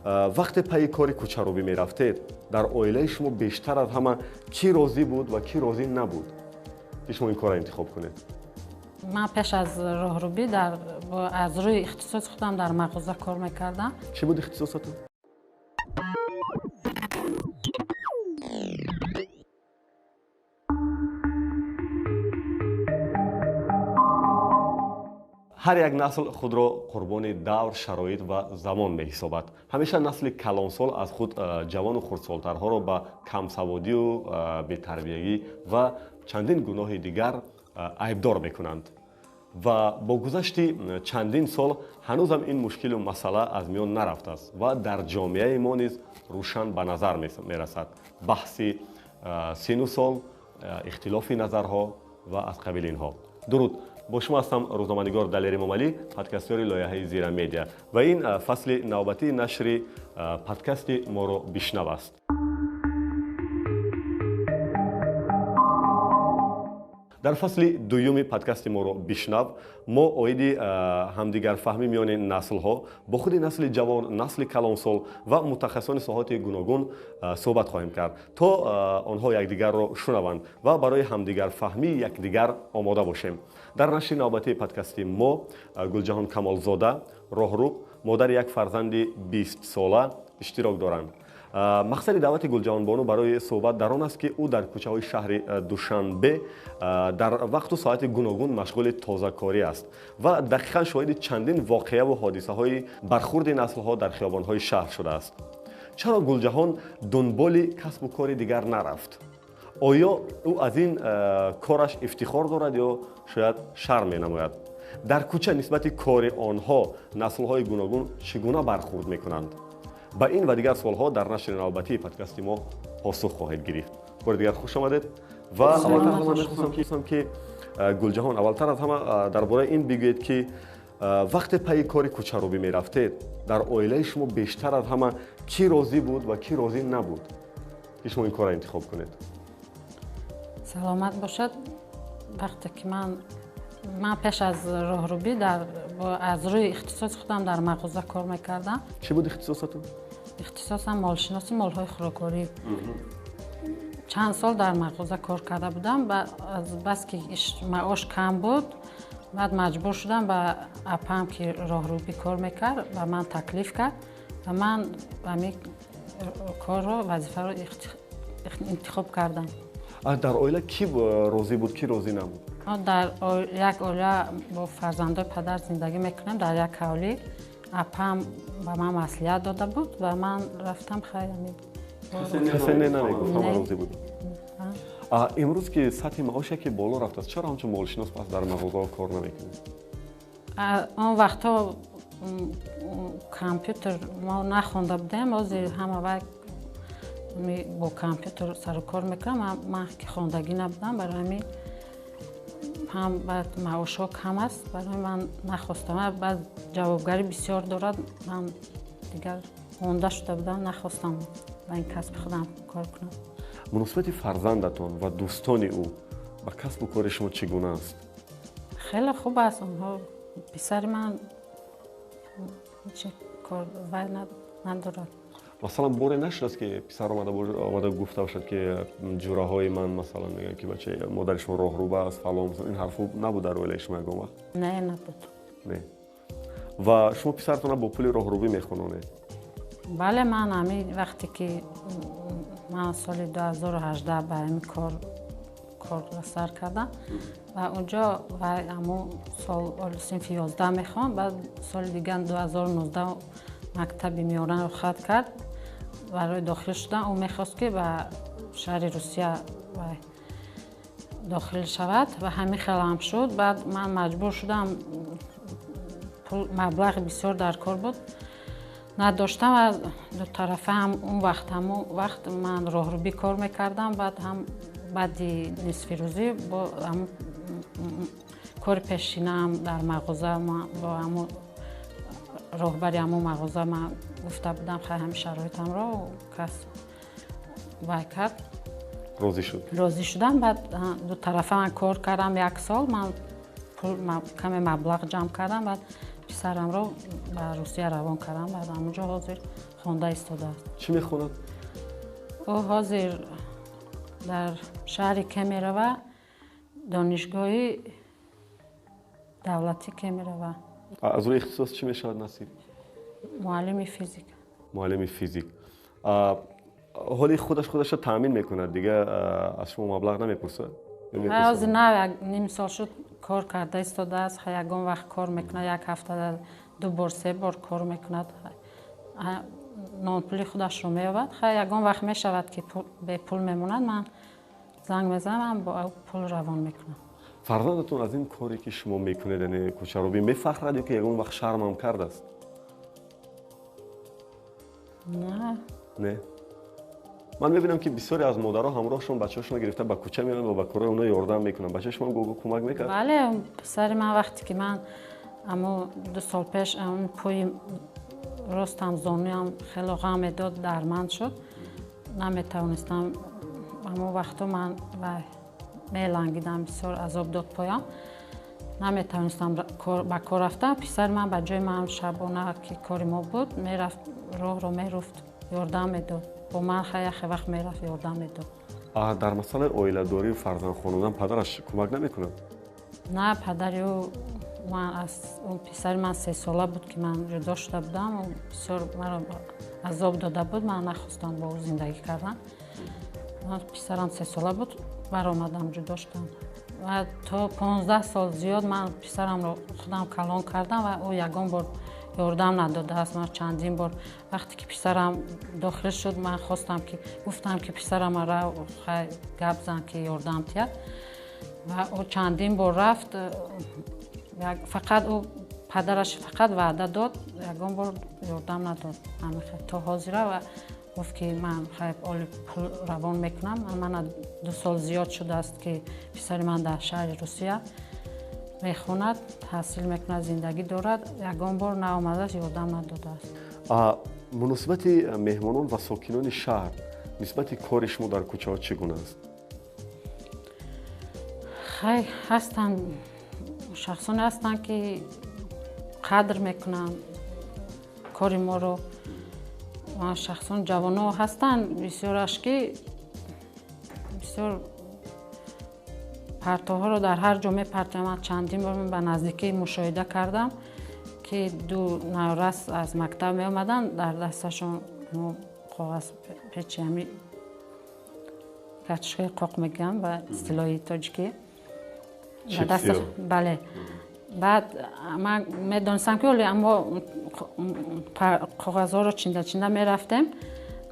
Вақте пайи кори кӯчарӯбӣ мерафтед, дар оилаи шумо бештар аз ҳама кӣ розӣ буд ва кӣ розӣ набуд, ки шумо ин корро интихоб кунед? Ман пеш аз роҳрӯбӣ аз рӯи ихтисоси худам дар мағоза кор мекардам. Чӣ буд ихтисосатон? Ҳар як насл худро қурбони давр, шароит ва замон меҳисобад. Ҳамеша насли калонсол аз худ ҷавону хурдсолтарҳоро ба камсаводию бетарбиягӣ ва чандин гуноҳи дигар айбдор мекунанд. Ва бо гузашти чандин сол ҳанӯзам ин мушкилу масъала аз миён нарафтааст ва дар ҷомеаи мо низ рӯшан ба назар мерасад. Баҳси сину сол, ихтилофи назарҳо ва аз қабили инҳо. Дуруд, бо шумо ҳастам рӯзноманигор Далер Эмомалӣ, подкастёри лоиҳаи Зира Медиа, ва ин фасли навбатии нашри подкасти моро бишнав аст. Дар фасли дуюми подкасти моро бишнав мо оиди ҳамдигарфаҳмӣ миёни наслҳо бо худи насли ҷавон, насли калонсол ва мутахассисони соҳоти гуногун суҳбат хоҳем кард, то онҳо якдигарро шунаванд ва барои ҳамдигарфаҳмии якдигар омода бошем. Дар нашри навбатии подкасти мо Гулҷаҳон Камолзода, роҳрӯб, модари як фарзанди 20сола иштирок доранд. Мақсади даъвати Гулҷаҳонбону барои суҳбат дар он аст, ки ӯ дар кӯчаҳои шаҳри Душанбе дар вақту соати гуногун машғули тозакорӣ аст ва дақиқан шоҳиди чандин воқеаву ҳодисаҳои бархурди наслҳо дар хиёбонҳои шаҳр шудааст. Чаро Гулҷаҳон дунболи касбу кори дигар нарафт? Оё ӯ аз ин кораш ифтихор дорад ё шояд шарм менамояд? Дар кӯча нисбати кори онҳо наслҳои гуногун чӣ гуна бархурд мекунанд? Ба ин ва дигар суолҳо дар нашри навбатии подкасти мо посух хоҳед гирифт. Бори дигар хуш омадед ва аввалтар аз ҳама мехостам, ки Гулҷаҳон, аввалтар аз ҳама дар бораи ин бигӯед, ки вақте пайи кори кӯчарӯбӣ мерафтед, дар оилаи шумо бештар аз ҳама кӣ розӣ буд ва кӣ розӣ набуд, ки шумо ин корро интихоб кунед? Саломат бошад. Вақте ки ман пеш аз роҳрӯбӣ аз рӯи ихтисоси худам дар мағоза кор мекардам. Чӣ буд ихтисосатон? Ихтисосам молшиноси молҳои хӯрокворӣ. Чанд сол дар мағоза кор карда будам. Аз бас ки маош кам буд, баъд маҷбур шудам ба апам, ки роҳрӯбӣ кор мекард, ба ман таклиф кард ва ман ҳамин корро, вазифаро интихоб кардам. Дар оила кӣ розӣ буд, кӣ розӣ набуд? Дар як оила бо фарзандои падар зиндагӣ мекунем, дар як ҳавлӣ. Апам ба ман маслиҳат дода буд ва ман рафтам. Касе не намегуфт, ҳама розӣ буд. Имрӯз ки сатҳи маош яке боло рафтааст, чаро ҳамчун молшинос пас дар мағозаҳо кор намекунед? Он вақтҳо компютер мо нахонда будем, ҳозир ҳама вақт бо компютер сару кор мекунам. Ман ки хондагӣ набудам, барои ҳамин ҳам баъд маошҳо кам аст, барои ман нахостам. Баъд ҷавобгарӣ бисёр дорад, ман дигар монда шуда будам, нахостам ба ин касби худам кор кунам. Муносибати фарзандатон ва дӯстони ӯ ба касбу кори шумо чӣ гуна аст? Хеле хуб аст. Онҳо, писари ман ҳеҷ кор вай надорад. Масалан, боре нашудааст, ки писар омада гуфта бошад, ки ҷураҳои ман, масалан, мегӯянд, ки бачаи модари шумо роҳрӯба аст, фалон, ин ҳарфо набуд дар оилаи шумо ягон вақт? Не, набуд. Не. Ва шумо писаратонро бо пули роҳрӯбӣ мехононед? Бале, ман ҳамин вақте ки ман соли 2018 ба ҳамин корро сар кардам ва унҷо вай ҳамон сол синфи 11 мехонд, баъд соли дигар 2019 мактаби миёнаро хат кард. Барои дохил шудан ӯ мехост, ки ба шаҳри Русия дохил шавад ва ҳамин хел ҳам шуд. Баъд ман маҷбур шудам, маблағи бисёр дар кор буд, надоштам ва дутарафа ҳам он вақт, ҳамон вақт ман роҳрӯбӣ кор мекардам, баъд ҳам баъди нисфирӯзӣ бо ҳамон кори пешинаам дар мағоза бо ҳамон роҳбари ҳамон мағоза ман гуфта будам, хай ҳамин шароитамро кас вай кард. Розӣ шуд? Розӣ шудам. Баъд дутарафа ман кор кардам як сол, ман пул каме маблағ ҷамъ кардам, баъд писарамро ба Русия равон кардам. Баъд ҳамонҷо ҳозир Хонда истодааст. Чӣ мехонад? Ӯ ҳозир дар шаҳри Кемерово, донишгоҳи давлатӣ Кемерово. Аз рӯи ихтисос чӣ мешавад насиб? Муаллими физик. Муаллими физик. Ҳоли худаш худашро таъмин мекунад, дигар аз шумо маблағ намепурсад? Ҳозир на, як ним сол шуд, кор карда истодааст. Ягон вақт кор мекунад, як ҳафта ду бор, се бор кор мекунад, нонпули худашро меёбад. Хай, ягон вақт мешавад, ки бепул мемонад, ман занг мезанам, бо пул равон мекунам. Фарзандатон аз ин коре, ки шумо мекунед, яъне кӯчаробӣ, мефахрад ё ки ягон вақт шармам кардааст? На. Не. Ман мебинам, ки бисёре аз модаро ҳамроҳшон бачаҳошонро гирифта ба кӯча мераванд ва ба корҳои онҳо ёрдам мекунанд. Бачаи шумо гоҳ кӯмак мекард? Бале, писари ман, вақте ки ман амо 2 сол пеш пои ростам, зонуям хело ғам медод, дарманд шуд, наметавонистам. Ҳамон вақто ман мелангидам, бисёр азоб дод поям, наметавонистам ба кор рафтам. Писари ман ба ҷои ман шабона, ки кори мо буд, мерафт, роҳро меруфт, ёрдам медод бо ман. Яхе вақт мерафт, ёрдам медод. Дар масъалаи оиладорию фарзандхонудан падараш кӯмак намекунад? На, падари ӯ, ман аз писари ман 3 сола буд, ки ман ҷудо шуда будам. Бисёр маро азоб дода буд, ман нахостам бо ӯ зиндагӣ кардан. Писарам 3 сола буд, баромадам, ҷудо шудам ва то 15 сол зиёд ман писарамро худам калон кардам ва ӯ ягон бор ёрдам надодааст. Ман чандин бор, вақте ки писарам дохил шуд, ман хостам, ки гуфтам, ки писарамара гап зан, ки ёрдам тиҳад, ва ӯ чандин бор рафт. Фақат ӯ падараш фақат ваъда дод, ягон бор ёрдам надод то ҳозира. Ва гуфт, ки ман оли пул равон мекунам. Мана 2 сол зиёд шудааст, ки писари ман дар шаҳри Русия мехонад, таҳсил мекунад, зиндагӣ дорад, ягон бор наомадааст, ёрдам надодааст. Муносибати меҳмонон ва сокинони шаҳр нисбати кори шумо дар кӯчаҳо чӣ гуна аст? Хай, ҳастанд, шахсоне ҳастанд, ки қадр мекунанд кори моро. Шахсон ҷавоно ҳастанд бисёраш, ки бисёр партоҳоро дар ҳар ҷо мепартоянд. Ман чандин бор ба наздикӣ мушоҳида кардам, ки ду наврас аз мактаб меомаданд, дар дасташон коғаз печи, ҳами картошкаи қоқ мегӯям ба истилоҳи тоҷикӣ. Бале. Баъд ман медонистам, ки оле аммо коғазҳоро чинда чинда мерафтем.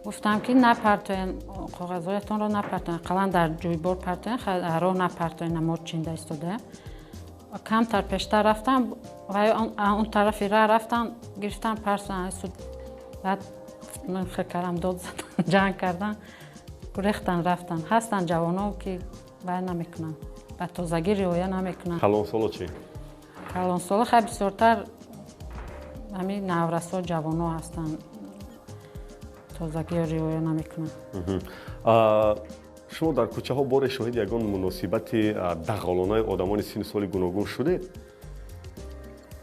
Гуфтам, ки напартоен, коғазҳоятонро напартоен, қалан дар ҷӯйбор партоен, роҳ напартоен, мо чинда истодаем. Камтар пештар рафтам ва он тарафи раҳ рафтан, гирифтан, парсан. Баъд ман хел кардам, дод задан, ҷанг кардан, гурехтан, рафтан. Ҳастанд ҷавоно, ки вай намекунанд, ба тозагӣ риоя намекунанд. Калонсоло чӣ? Калонсоло хай, бисёртар ҳамин наврасо, ҷавоно ҳастанд, тозагиро риоя намекунанд. Шумо дар кӯчаҳо боре шоҳиди ягон муносибати дағолонаи одамони синну соли гуногун шудед?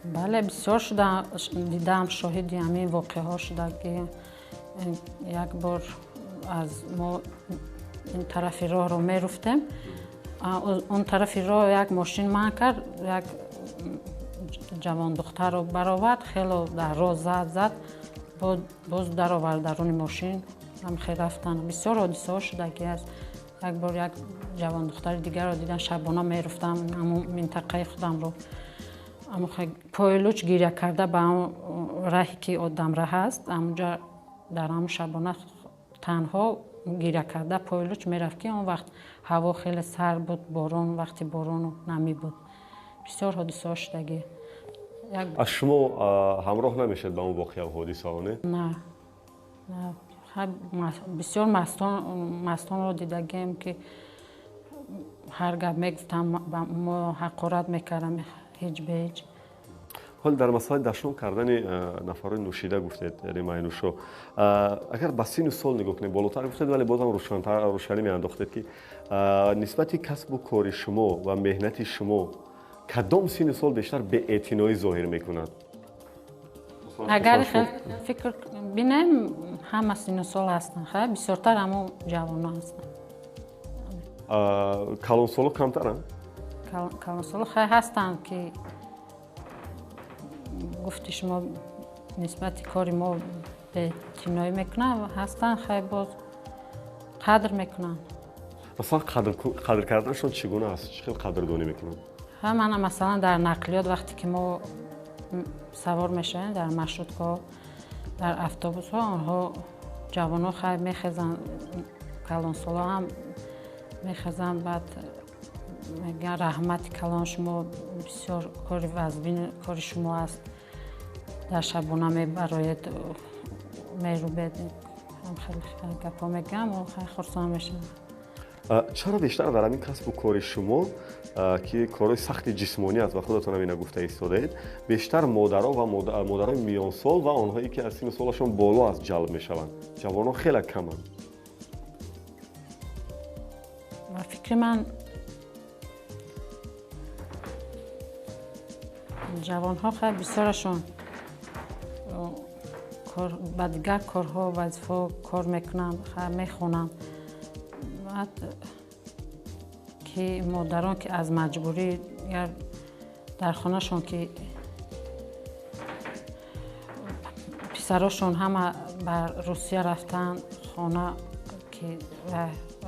Бале, бисёр шуда дидам, шоҳиди ҳамин воқеаҳо шуда, ки як бор аз мо ин тарафи роҳро меруфтем, он тарафи роҳ як мошин манъ кард, як ҷавондухтарро баровард, хело дар роҳ зад зад, боз даровард даруни мошин, ҳамхел рафтан. Бисёр ҳодисаҳо шудагӣ аст. Як бор як ҷавондухтари дигарро дидам, шабона меруфтам ҳамон минтақаи худамро, пойлуч гиря карда ба ҳамон раҳе, ки одамраҳ аст, ҳамонҷа дар ҳамон шабона танҳо гиря карда пойлуч мерафт, ки он вақт ҳаво хеле сард буд, борон, вақти борону намӣ буд. Бисёр ҳодисаҳо шудагӣ. Аз шумо ҳамроҳ намешавед ба он воқеа ҳодисаҳо, не? На, бисёр мастонро дидагием, ки ҳар гап мегуфтам, мо ҳақорат мекардам, ҳеҷ бе ҳеҷ. Ҳол дар масъалаи дашном кардани нафарои нӯшида гуфтед, яъне майнӯшо, агар ба синну сол нигоҳ кунем, болотар гуфтед, вале бозам рӯшанӣ меандохтед, ки нисбати касбу кори шумо ва меҳнати шумо кадом синну сол бештар беэътиноӣ зоҳир мекунад? Агар фикр бинем, ҳама сину сол ҳастанд, хай бисёртар ҳамо ҷавонон ҳастанд. Калонсоло камтаранд? Калонсоло хай ҳастанд, ки гуфти шумо нисбати кори мо беэътиноӣ мекунанд, ҳастанд, хай боз қадр мекунанд. Масалан, қадр карданашон чӣ гуна аст? Чӣ хел қадрдонӣ мекунанд? Ҳа, мана масалан дар нақлиёт вақте ки мо савор мешавем, дар маршруткаҳо, дар автобусҳо, онҳо ҷавонҳо хай мехезанд, калонсоло ҳам мехезанд, баъд мегӯянд раҳмати калон, шумо бисёр кори вазбин кори шумо аст, дар шабона мебароед, мерубед, хеле гапҳо мегӯям, хай хурсанд мешавам. Чаро бештар дар ҳамин касбу кори шумо, ки корҳои сахти ҷисмонӣ аст ва худатон ҳам ина гуфта истодаед, бештар модаро ва модарои миёнсол ва онҳое ки аз синну солашон боло аст ҷалб мешаванд? Ҷавонон хеле каманд. Ба фикри ман ҷавонҳо хеле бисёрашон ба дигар корҳо, вазифаҳо кор мекунанд, мехонанд. Баъд ки модарон ки аз маҷбурӣ дар хонашон ки писарошон ҳама ба Русия рафтанд, хона ки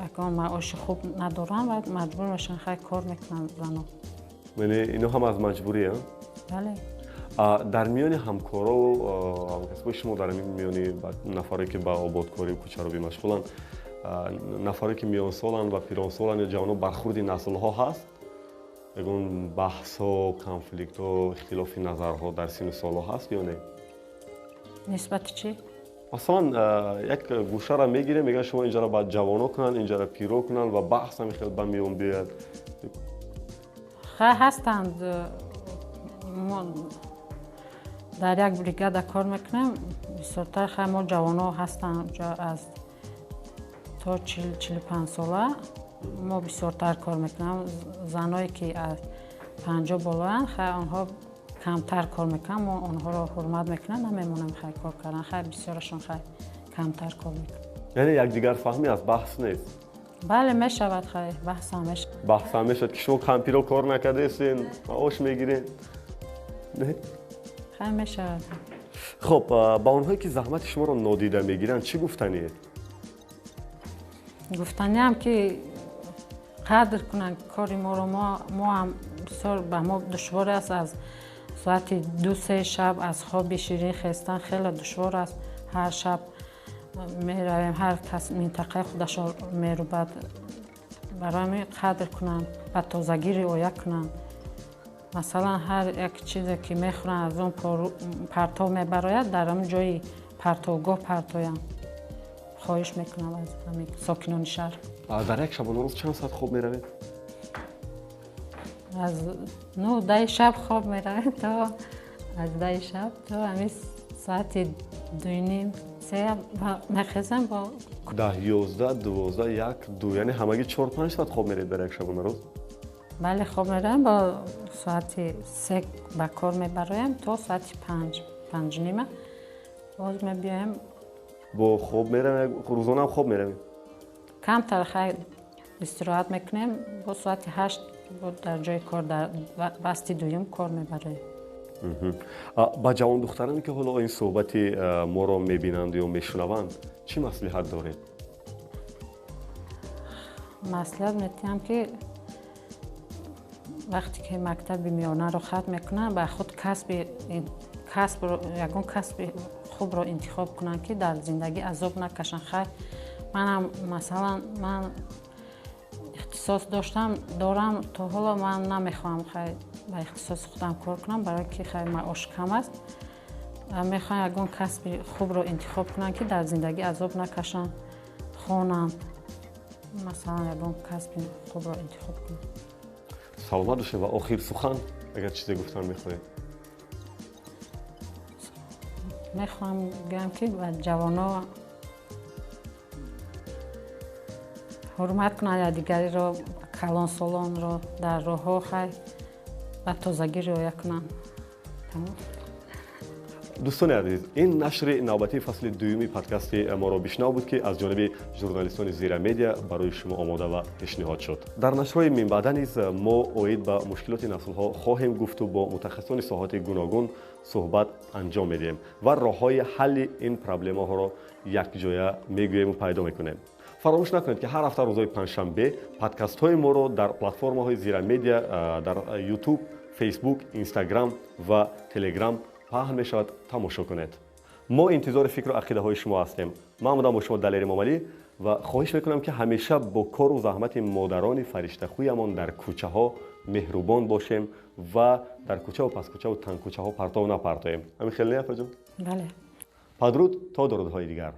ягон маоши хуб надоранд, баъд маҷбур мешаванд, хай кор мекунанд занон. Яъне ино ҳама аз маҷбурӣ? Бале. Дар миёни ҳамкорову ҳамкасбои шумо, дар миёни нафаре ки ба ободкорию кӯчаробӣ машғуланд, нафаре ки миёнсоланд ва пиронсоланд ё ҷавонон, бархурди наслҳо ҳаст? Ягон баҳсҳо, конфликтҳо, ихтилофи назарҳо дар синну солҳо ҳаст ё не? Нисбати чӣ? Масалан, як гӯшаро мегирем, мегӯянд шумо инҷаро бояд ҷавоно кунанд, инҷаро пиро кунанд ва баҳс ҳам хел ба миён биёяд. Хай ҳастанд. Мо дар як бригада кор мекунем, бисёртар хай мо ҷавоно ҳастанд, аз то 40-45 сола мо бисёртар кор мекунем. Заное ки аз 50 болоянд, хай онҳо камтар кор мекунанд, мо онҳоро ҳурмат мекунем, намемонем хай кор кардан, хай бисёрашон хай камтар кор мекунанд. Яъне якдигарфаҳмӣ аст, баҳс нест? Бале, мешавад, хай баҳсам мешавад. Баҳсам мешавад ки шумо кампиро кор накардаистен, маош мегиред? Не? Хай мешавад. Хуб, ба онҳое ки заҳмати шуморо нодида мегиранд чӣ гуфтаниед? Гуфтаниам ки қадр кунанд кори моро. Мо ҳам бисёр ба мо душвор аст, аз соати 2-3 шаб аз хоби ширин хестан хеле душвор аст. Ҳар шаб меравем, ҳар кас минтақаи худашро мерубад. Барои ҳамин қадр кунанд, ба тозагӣ риоя кунанд. Масалан, ҳар як чизе ки мехӯранд, аз он партов мебарояд, дар ҳамон ҷои партовгоҳ партоянд. Хоҳиш мекунам аз ҳамин сокинони шаҳр. Дар як шабонарӯз чанд соат хоб меравед? Аз 9-10 шаб хоб меравем, то аз 10 шаб то ҳамин соати 2:30-3 мехезем. Бо 10, 11, 12, 1, 2, яъне ҳамагӣ 4-5 соат хоб меравед дар як шабонарӯз? Бале, хоб меравем, бо соати 3 ба кор мебароем то соати 5, 5:30 боз мебиёем. Бо хоб меравем, рӯзона ҳам хоб меравем? Камтар хай истироҳат мекунем, бо соати 8 дар ҷои кор, дар васти дуюм кор мебароем. Ба ҷавондухтароне ки ҳоло ин суҳбати моро мебинанд ё мешунаванд, чӣ маслиҳат доред? Маслиҳат медиҳам ки вақте ки мактаби миёнаро хатм мекунанд, ба худ ягон касби хубро интихоб кунанд, ки дар зиндагӣ азоб накашанд. Хай манам масалан ман ихтисос доштам, дорам, то ҳоло ман намехоҳам хай ба ихтисоси худам кор кунам, барое ки хай маош кам аст. Мехоҳам ягон касби хубро интихоб кунанд, ки дар зиндагӣ азоб накашанд, хонанд, масалан ягон касби хубро интихоб кунанд. Саломат бошед. Ва охир сухан, агар чизе гуфтан мехоҳед. Мехоҳам гӯям ки ба ҷавонҳо ҳурмат кунанд якдигариро, калонсолонро, дар роҳҳо хай ба тозагӣ риоя кунанд. Дӯстони азиз, ин нашри навбатии фасли дуюми подкасти моро бишнав буд, ки аз ҷониби журналистони Зира Медиа барои шумо омода ва пешниҳод шуд. Дар нашрҳои минбаъда низ мо оид ба мушкилоти наслҳо хоҳем гуфту бо мутахассисони соҳоти гуногун суҳбат анҷом медиҳем ва роҳҳои ҳалли ин проблемаҳоро якҷоя мегӯему пайдо мекунем. Фаромӯш накунед, ки ҳар ҳафта рӯзҳои панҷшанбе подкастҳои моро дар платформаҳои Зира Медиа дар Ютуб, Фейсбук, Инстаграм ва Телеграм паҳн мешавад, тамошо кунед. Мо интизори фикру ақидаҳои шумо ҳастем. Ман будам бо шумо Далери Момалӣ ва хоҳиш мекунам, ки ҳамеша бо кору заҳмати модарони фариштахӯямон дар кӯчаҳо меҳрубон бошем ва дар кӯчаву паскӯчаву тангкӯчаҳо партов напартоем. Ҳамин хел не, апаҷон? Бале. Падруд, то дурудҳои дигар.